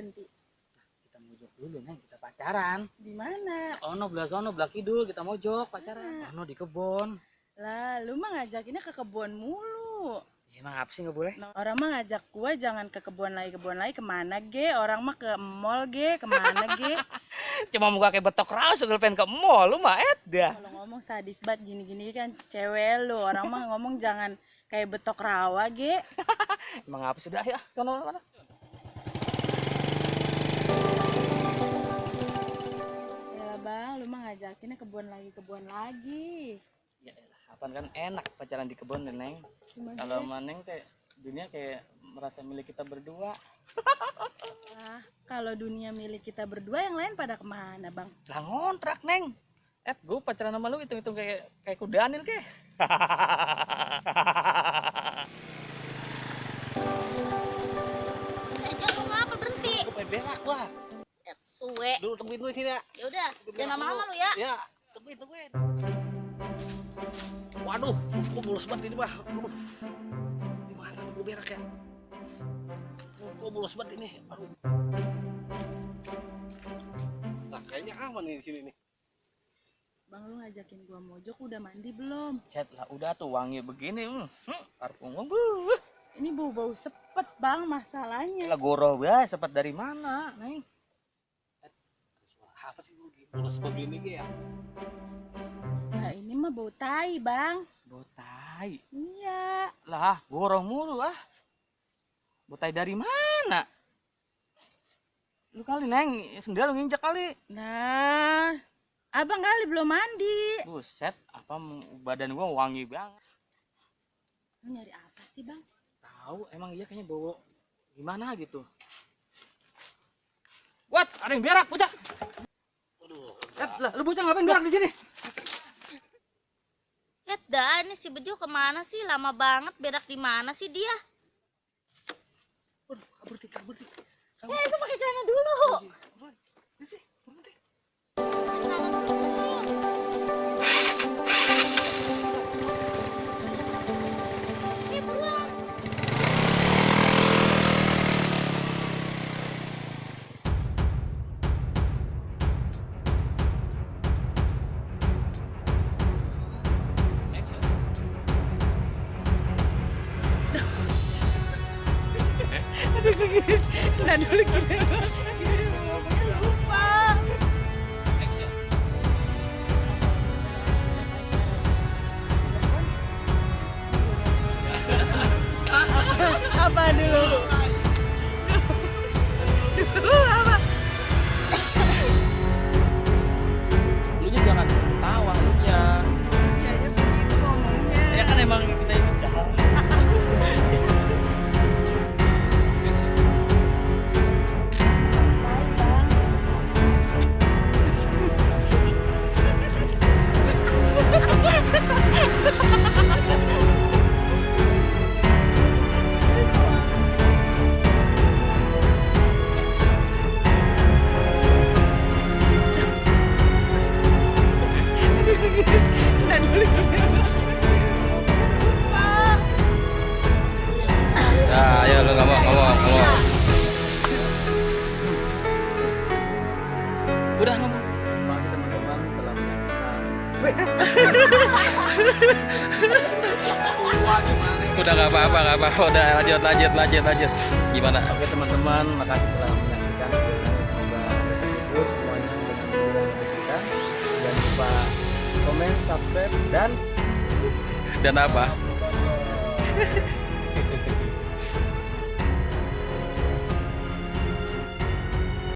berhenti? Kita mojok dulu Neng, kita pacaran. Di mana? Sono belah kidul kita mojok pacaran. Sono di kebon. Lah, lu mah ngajakinnya ke kebun mulu. Ya, emang apa sih nggak boleh? Orang mah ngajak gua jangan ke kebun lagi kemana ge? Orang mah ke mall ge, kemana ge? Cuma muka kayak betok raus, udah pengen ke mall, lu mah dah. Kalau ngomong sadis banget gini-gini kan cewek lu. Orang mah ngomong jangan kayak betok rawa ge. Emang apa sudah ya? Sono mana? Ya bang, lu mah ngajakinnya kebun lagi. Ya elah, apaan kan enak pacaran di kebun Neng. Kalau Neng kayak dunia kayak merasa milik kita berdua. Nah, kalau dunia milik kita berdua, yang lain pada kemana bang? Lah ngontrak Neng. Gue pacaran sama lu hitung-hitung kayak kudanil ke. Jangan ngomong apa, berhenti. Gue pengen berak gua. Suwe. Dulu tungguin dulu sini ya. Ya udah, jangan lama-lama lu ya. Ya, tungguin. Waduh, gue bolos banget ini mah. Aduh. Gimana gue berak ya? Gue bolos banget ini. Aduh. Nah, kayaknya aman nih di sini nih. Bang, lu ngajakin gua mojok udah mandi belum? Cet lah, udah tuh wangi begini. Parfum gue. Ini bau-bau sepet bang masalahnya. Lah goroh ya, sepet dari mana, Neng? Apa sih lu bolos begini ya? Nah ini mah bau tai bang. Bau tai. Iya. Lah, goroh mulu ah. Bau tai dari mana? Lu kali Neng, sendal lu nginjak kali. Nah, abang kali belum mandi. Buset, apa badan gua wangi banget. Lu nyari apa sih bang? Tahu, emang iya kayaknya bau gimana gitu. What? Ada yang berak, bocah. Waduh. Lah, lu bocah ngapain berak di sini? Dah, ini si Bejo kemana sih? Lama banget berak di mana sih dia? Waduh, kabur. Itu pakai celana dulu. Ini buruan. Nah dulu gini lupa. Apa dulu? Apa? Lu nya jangan tawa lu nya. Iya ya begitu ngomongnya. Ya kan emang kita itu Nah dulu gini lupa. Ya, ayo lu ngomong. Udah ngomong. bagi teman-teman telah menyaksikan. Udah nggak apa-apa. Udah lanjut. Gimana? Oke teman-teman, makasih telah menyaksikan video ini. Semoga terhibur semuanya dengan video yang kita. Jangan lupa komen, subscribe, dan Dan apa?